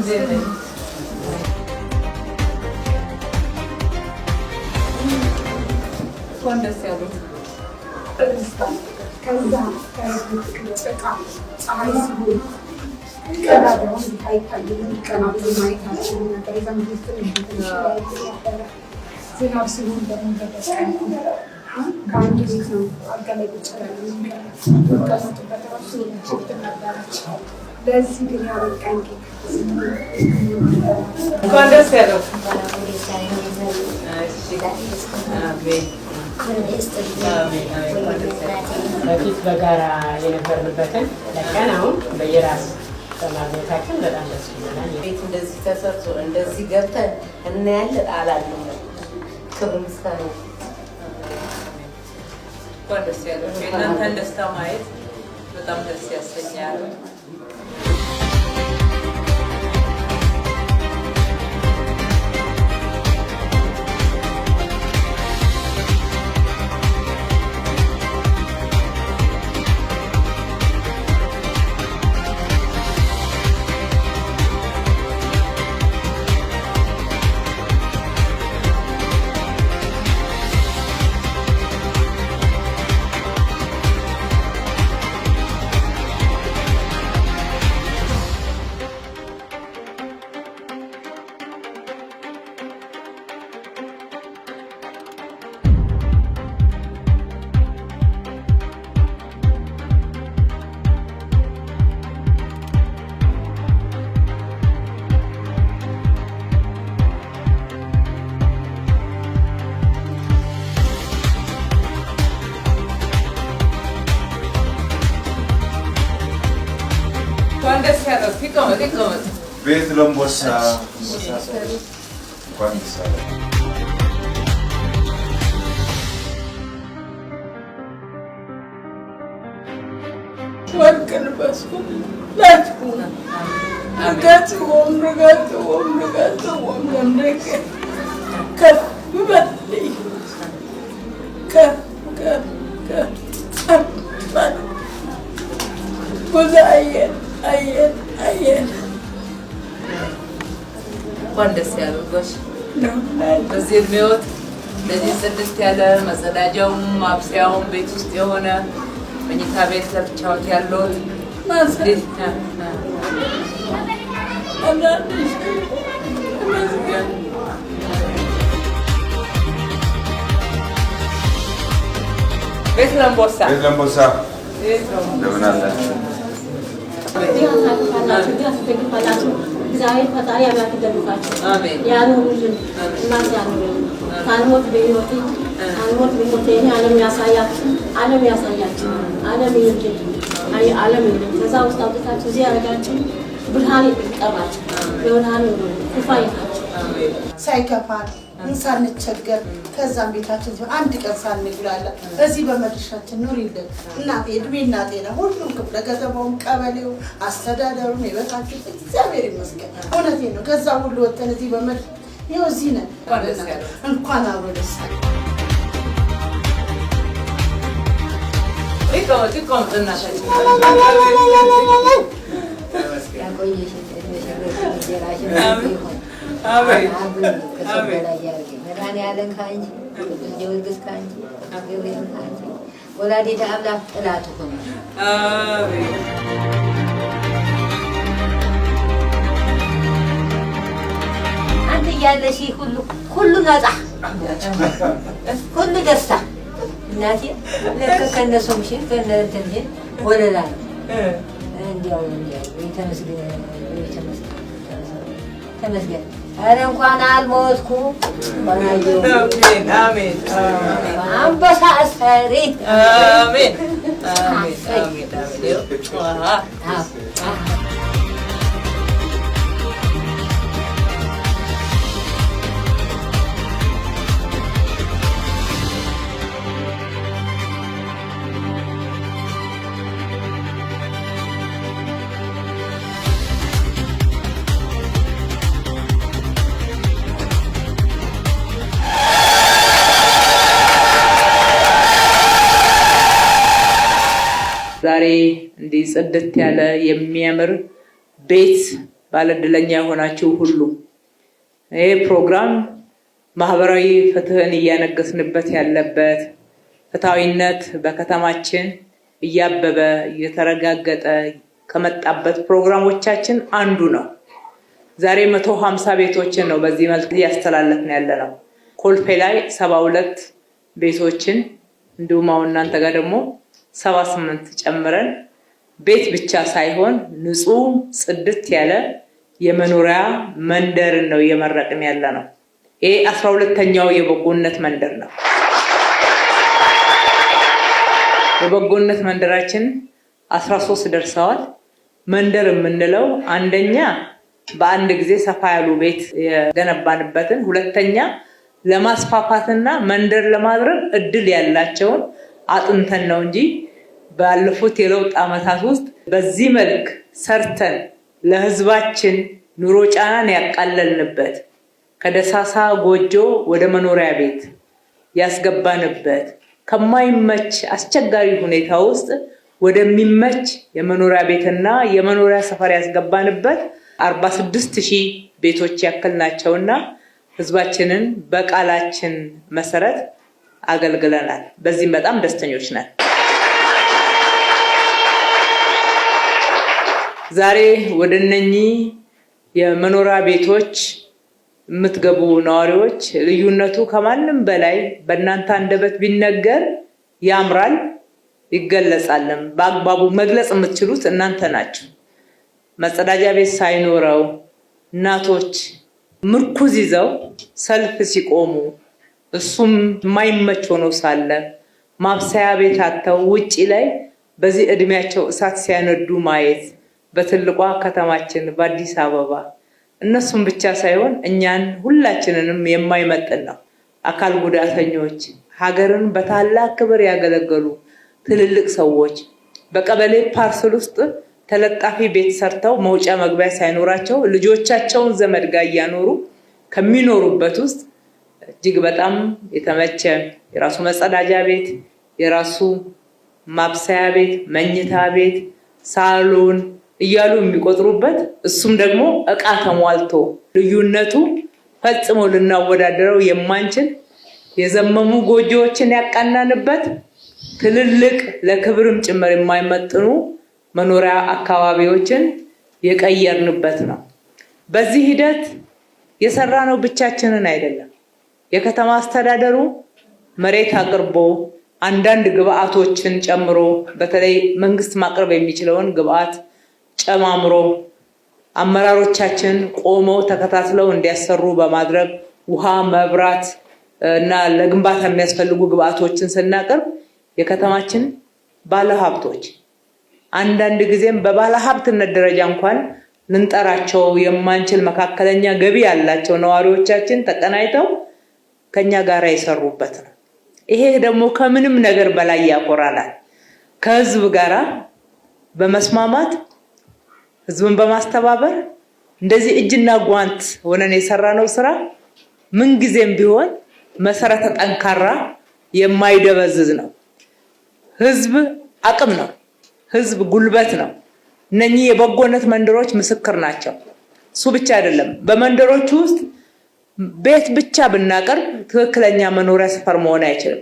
እንዴት ነሽ? እንኳን ደስ ያሉት። ከዛ ጭቃ ፀሐይ ሲሆን ቀዳዳውን አይታይም። ቀና ብሎ ማየት አልችልም ነበር። የዛን ጊዜ ትንሽ ትንሽ ነበረ። ዝናብ ሲሆን ደግሞ በቀን ከአንድ ቤት ነው አልጋ ላይ ቁጭ ብለን የሚቀመጡበት ራሱ እንትን ነበረች። ለዚህ ግን ያበቃኝ ጌታ። እንኳን ደስ ያለው። እሺ፣ አሜን አሜን አሜን። እንኳን ደስ ያለው። በፊት በጋራ የነበርንበትን ለቀን አሁን በየራስ በማግኘታችን በጣም ደስ ይለናል። ቤት እንደዚህ ተሰርቶ እንደዚህ ገብተን እናያለን አላልንም ነው። ክብር ምስጋና። እንኳን ደስ ያለው። የእናንተን ደስታ ማየት በጣም ደስ ያሰኛል። እንኳን ደስ ያለው። ይቀመጥ ይቀመጥ። ቤት ለምቦሳ እንኳን ደስ አለ። ወርቅ ልበስኩላችሁ። ርጋጽዎም ርጋጽዎም ርጋጽዎም ለምደቄ ከፍ በልኝ፣ ከፍ ከፍ ከፍ ከፍ በል። ብዙ አየን አየን አየን። እንኳን ደስ ያለው ጎሽ። በዚህ እድሜዎት እንደዚህ ጽድት ያለ መጸዳጃውም ማብሰያውም ቤት ውስጥ የሆነ መኝታ ቤት ለብቻዎት ያለዎት እንዴት? ተመስገን። ቤት ለምቦሳ። ቤት ለምቦሳ። ቤት ለምቦሳ። እንደምን አላችሁ? ትደግፋላችሁ። እግዚአብሔር ፈጣሪ አምላክ ይደግፋችሁ፣ አሜን። ያኑሩልን፣ እናንተ ያኑሩልን። ሳንሞት በሕይወቴ፣ ሳንሞት በሕይወቴ ይሄ ዓለም ያሳያችሁ፣ ዓለም ያሳያችሁ፣ ዓለም ይርድልን፣ አይ ዓለም ይርድልን። ከዛ ውስጥ አውጥታችሁ እዚህ ያደረጋችሁ ብርሃን ይጠባችሁ፣ የብርሃን ኩፋ ይታችሁ። ሳይከፋን ሳንቸገር ከዛም ቤታችን ሲሆን አንድ ቀን ሳንጉላላ እዚህ በመድረሻችን ኑሪልን እናቴ። እድሜና ጤና ሁሉም ክፍለ ከተማውም ቀበሌው አስተዳደሩም የበታችን እግዚአብሔር ይመስገን። እውነቴን ነው። ከዛ ሁሉ ወጥተን እዚህ በመድረሻ ይኸው እዚህ ነን። እንኳን ደስ ያለው። እንኳን አብሮ ደስ አለን። ይቀመጥ ይቀመጥ እናታችን። ያቆየሽን እድሜሽን እንጀራሽን ይሁን። አሜን። ከሰው በላይ ያድርግሽ። መድኃኒዓለም ከአንቺ፣ ቅዱስ ጊዮርጊስ ከአንቺ፣ ቅዱስ ገብርኤል ከአንቺ፣ ወላዲተ አምላክ ጥላ ትሁን። አሜን። አንተ እያለሽ ሁሉ ሁሉ ነፃ፣ ሁሉ ደስታ እናቴ። ልክ ከነሱምሽን ከነ እንትንሽን ወለላ ነው። እንዲያው እንዲያው ተመስገን ተመስገን ተመስገን። ኧረ እንኳን አልሞትኩ፣ እንኳን አየሁ። አሜን አሜን። አንበሳ እሰሪ። አሜን አሜን አሜን አሜን። አሃ። ዛሬ እንዲህ ጽድት ያለ የሚያምር ቤት ባለዕድለኛ የሆናችሁ ሁሉ ይህ ፕሮግራም ማህበራዊ ፍትህን እያነገስንበት ያለበት፣ ፍትሐዊነት በከተማችን እያበበ እየተረጋገጠ ከመጣበት ፕሮግራሞቻችን አንዱ ነው። ዛሬ 150 ቤቶችን ነው በዚህ መልክ እያስተላለፍን ያለ ነው። ኮልፌ ላይ 72 ቤቶችን፣ እንዲሁም አሁን እናንተ ጋር ደግሞ 78 ጨምረን ቤት ብቻ ሳይሆን ንጹህ ጽድት ያለ የመኖሪያ መንደርን ነው እየመረቅን ያለ ነው። ይሄ 12ኛው የበጎነት መንደር ነው። የበጎነት መንደራችን 13 ደርሰዋል። መንደር የምንለው አንደኛ በአንድ ጊዜ ሰፋ ያሉ ቤት የገነባንበትን፣ ሁለተኛ ለማስፋፋትና መንደር ለማድረግ እድል ያላቸውን አጥንተን ነው እንጂ ባለፉት የለውጥ ዓመታት ውስጥ በዚህ መልክ ሰርተን ለህዝባችን ኑሮ ጫናን ያቃለልንበት፣ ከደሳሳ ጎጆ ወደ መኖሪያ ቤት ያስገባንበት፣ ከማይመች አስቸጋሪ ሁኔታ ውስጥ ወደሚመች የመኖሪያ ቤትና የመኖሪያ ሰፈር ያስገባንበት 46,000 ቤቶች ያክል ናቸውና ህዝባችንን በቃላችን መሰረት አገልግለናል። በዚህም በጣም ደስተኞች ነን። ዛሬ ወደ እነኚህ የመኖሪያ ቤቶች የምትገቡ ነዋሪዎች ልዩነቱ ከማንም በላይ በእናንተ አንደበት ቢነገር ያምራል፣ ይገለጻልም። በአግባቡ መግለጽ የምትችሉት እናንተ ናችሁ። መጸዳጃ ቤት ሳይኖረው እናቶች ምርኩዝ ይዘው ሰልፍ ሲቆሙ፣ እሱም የማይመች ሆኖ ሳለ ማብሰያ ቤት አጥተው ውጪ ላይ በዚህ እድሜያቸው እሳት ሲያነዱ ማየት በትልቋ ከተማችን በአዲስ አበባ እነሱም ብቻ ሳይሆን እኛን ሁላችንንም የማይመጥን ነው። አካል ጉዳተኞች፣ ሀገርን በታላቅ ክብር ያገለገሉ ትልልቅ ሰዎች በቀበሌ parcel ውስጥ ተለጣፊ ቤት ሰርተው መውጫ መግቢያ ሳይኖራቸው ልጆቻቸውን ዘመድ ጋር እያኖሩ ከሚኖሩበት ውስጥ እጅግ በጣም የተመቸ የራሱ መጸዳጃ ቤት፣ የራሱ ማብሰያ ቤት፣ መኝታ ቤት፣ ሳሎን እያሉ የሚቆጥሩበት፣ እሱም ደግሞ እቃ ተሟልቶ ልዩነቱ ፈጽሞ ልናወዳደረው የማንችል፣ የዘመሙ ጎጆዎችን ያቃናንበት፣ ትልልቅ ለክብርም ጭምር የማይመጥኑ መኖሪያ አካባቢዎችን የቀየርንበት ነው። በዚህ ሂደት የሰራነው ብቻችንን አይደለም። የከተማ አስተዳደሩ መሬት አቅርቦ አንዳንድ ግብአቶችን ጨምሮ፣ በተለይ መንግስት ማቅረብ የሚችለውን ግብአት ጨማምሮ፣ አመራሮቻችን ቆመው ተከታትለው እንዲያሰሩ በማድረግ ውሃ፣ መብራት እና ለግንባታ የሚያስፈልጉ ግብአቶችን ስናቀርብ የከተማችን ባለሀብቶች፣ አንዳንድ ጊዜም በባለሀብትነት ደረጃ እንኳን ልንጠራቸው የማንችል መካከለኛ ገቢ ያላቸው ነዋሪዎቻችን ተቀናጅተው ከኛ ጋር የሰሩበት ነው። ይሄ ደግሞ ከምንም ነገር በላይ ያኮራናል። ከህዝብ ጋራ በመስማማት፣ ህዝብን በማስተባበር እንደዚህ እጅና ጓንት ሆነን የሰራነው ስራ ምንጊዜም ቢሆን መሰረተ ጠንካራ የማይደበዝዝ ነው። ህዝብ አቅም ነው። ህዝብ ጉልበት ነው። እነኚህ የበጎነት መንደሮች ምስክር ናቸው። እሱ ብቻ አይደለም። በመንደሮቹ ውስጥ ቤት ብቻ ብናቀርብ ትክክለኛ መኖሪያ ሰፈር መሆን አይችልም።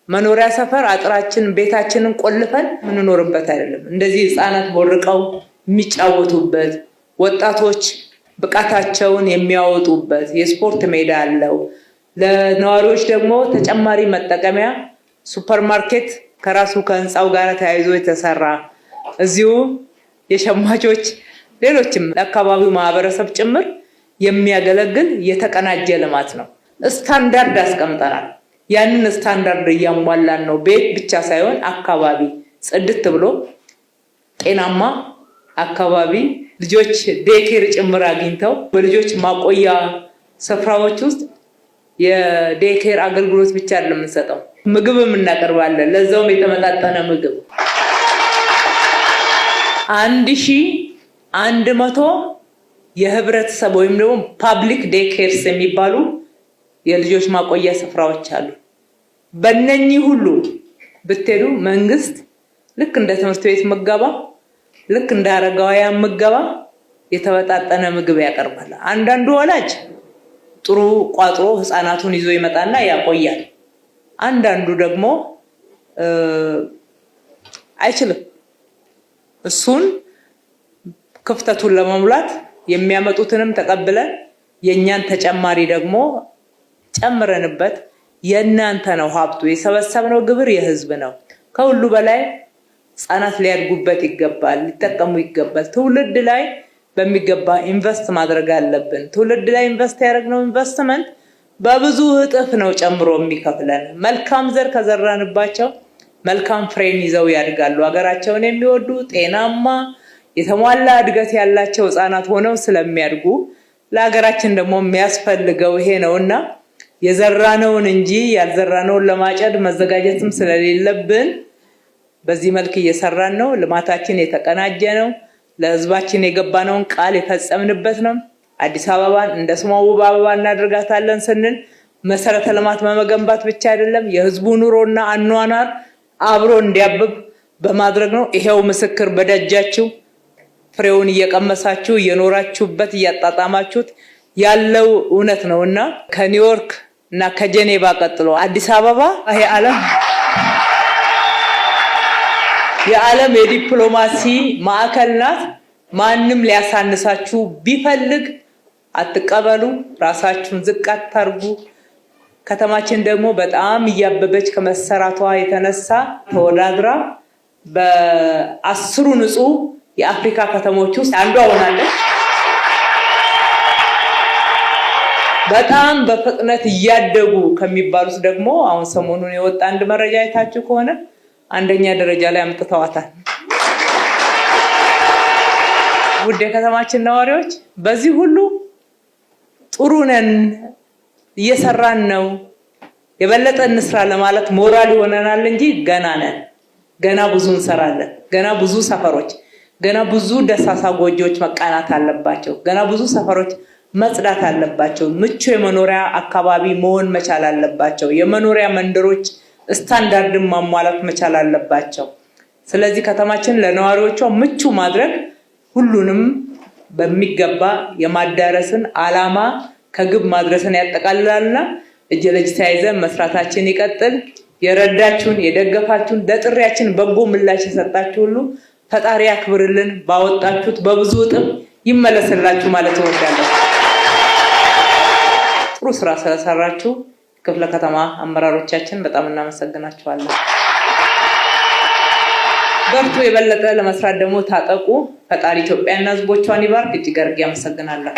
መኖሪያ ሰፈር አጥራችን ቤታችንን ቆልፈን የምንኖርበት አይደለም። እንደዚህ ህፃናት ቦርቀው የሚጫወቱበት፣ ወጣቶች ብቃታቸውን የሚያወጡበት የስፖርት ሜዳ አለው። ለነዋሪዎች ደግሞ ተጨማሪ መጠቀሚያ ሱፐርማርኬት ከራሱ ከህንፃው ጋር ተያይዞ የተሰራ፣ እዚሁ የሸማቾች ሌሎችም ለአካባቢው ማህበረሰብ ጭምር የሚያገለግል የተቀናጀ ልማት ነው። ስታንዳርድ አስቀምጠናል። ያንን ስታንዳርድ እያሟላን ነው። ቤት ብቻ ሳይሆን አካባቢ ጽድት ብሎ ጤናማ አካባቢ፣ ልጆች daycare ጭምር አግኝተው፣ በልጆች ማቆያ ስፍራዎች ውስጥ የ daycare አገልግሎት ብቻ አይደለም የምንሰጠው፣ ምግብም እናቀርባለን። ለዛውም የተመጣጠነ ምግብ። 1100 የህብረተሰብ ወይም ደግሞ public daycares የሚባሉ የልጆች ማቆያ ስፍራዎች አሉ። በእነኚህ ሁሉ ብትሄዱ መንግስት ልክ እንደ ትምህርት ቤት ምገባ፣ ልክ እንደ አረጋውያን ምገባ የተመጣጠነ ምግብ ያቀርባል። አንዳንዱ ወላጅ ጥሩ ቋጥሮ ህፃናቱን ይዞ ይመጣና ያቆያል። አንዳንዱ ደግሞ አይችልም። እሱን ክፍተቱን ለመሙላት የሚያመጡትንም ተቀብለን የእኛን ተጨማሪ ደግሞ ጨምረንበት የእናንተ ነው ሀብቱ፣ የሰበሰብነው ግብር የህዝብ ነው። ከሁሉ በላይ ህፃናት ሊያድጉበት ይገባል፣ ሊጠቀሙ ይገባል። ትውልድ ላይ በሚገባ invest ማድረግ አለብን። ትውልድ ላይ invest ያደረግነው ኢንቨስትመንት በብዙ እጥፍ ነው ጨምሮ የሚከፍለን። መልካም ዘር ከዘራንባቸው መልካም ፍሬን ይዘው ያድጋሉ። ሀገራቸውን የሚወዱ፣ ጤናማ፣ የተሟላ እድገት ያላቸው ህፃናት ሆነው ስለሚያድጉ ለሀገራችን ደግሞ የሚያስፈልገው ይሄ ነው እና የዘራነውን እንጂ ያልዘራነውን ለማጨድ መዘጋጀትም ስለሌለብን በዚህ መልክ እየሰራን ነው። ልማታችን የተቀናጀ ነው። ለህዝባችን የገባነውን ቃል የፈጸምንበት ነው። አዲስ አበባን እንደ ስሟ ውብ አበባ እናደርጋታለን ስንል መሰረተ ልማት በመገንባት ብቻ አይደለም፣ የህዝቡ ኑሮና አኗኗር አብሮ እንዲያብብ በማድረግ ነው። ይሄው ምስክር በደጃችሁ ፍሬውን እየቀመሳችሁ፣ እየኖራችሁበት፣ እያጣጣማችሁት ያለው እውነት ነው እና ከኒውዮርክ እና ከጀኔቫ ቀጥሎ አዲስ አበባ ይሄ ዓለም የዓለም የዲፕሎማሲ ማዕከል ናት። ማንም ሊያሳንሳችሁ ቢፈልግ አትቀበሉ። ራሳችሁን ዝቅ አታርጉ። ከተማችን ደግሞ በጣም እያበበች ከመሰራቷ የተነሳ ተወዳድራ በ10 ንጹህ የአፍሪካ ከተሞች ውስጥ አንዷ ሆናለች። በጣም በፍጥነት እያደጉ ከሚባሉት ደግሞ አሁን ሰሞኑን የወጣ አንድ መረጃ አይታችሁ ከሆነ አንደኛ ደረጃ ላይ አምጥተዋታል። ውድ የከተማችን ነዋሪዎች፣ በዚህ ሁሉ ጥሩ ነን፣ እየሰራን ነው፣ የበለጠ እንስራ ለማለት ሞራል ይሆነናል እንጂ ገና ነን። ገና ብዙ እንሰራለን። ገና ብዙ ሰፈሮች፣ ገና ብዙ ደሳሳ ጎጆዎች መቃናት አለባቸው። ገና ብዙ ሰፈሮች መጽዳት አለባቸው። ምቹ የመኖሪያ አካባቢ መሆን መቻል አለባቸው። የመኖሪያ መንደሮች ስታንዳርድን ማሟላት መቻል አለባቸው። ስለዚህ ከተማችን ለነዋሪዎቿ ምቹ ማድረግ ሁሉንም በሚገባ የማዳረስን ዓላማ ከግብ ማድረስን ያጠቃልላልና እጅ ለእጅ ተያይዘን መስራታችን ይቀጥል። የረዳችሁን፣ የደገፋችሁን፣ ለጥሪያችን በጎ ምላሽ የሰጣችሁ ሁሉ ፈጣሪ ያክብርልን። ባወጣችሁት በብዙ እጥፍ ይመለስላችሁ ማለት እወዳለሁ። ጥሩ ስራ ስለሰራችሁ ክፍለ ከተማ አመራሮቻችን በጣም እናመሰግናችኋለን። በርቱ። የበለጠ ለመስራት ደግሞ ታጠቁ። ፈጣሪ ኢትዮጵያና ሕዝቦቿን ይባርክ። እጅግ አድርጌ አመሰግናለሁ።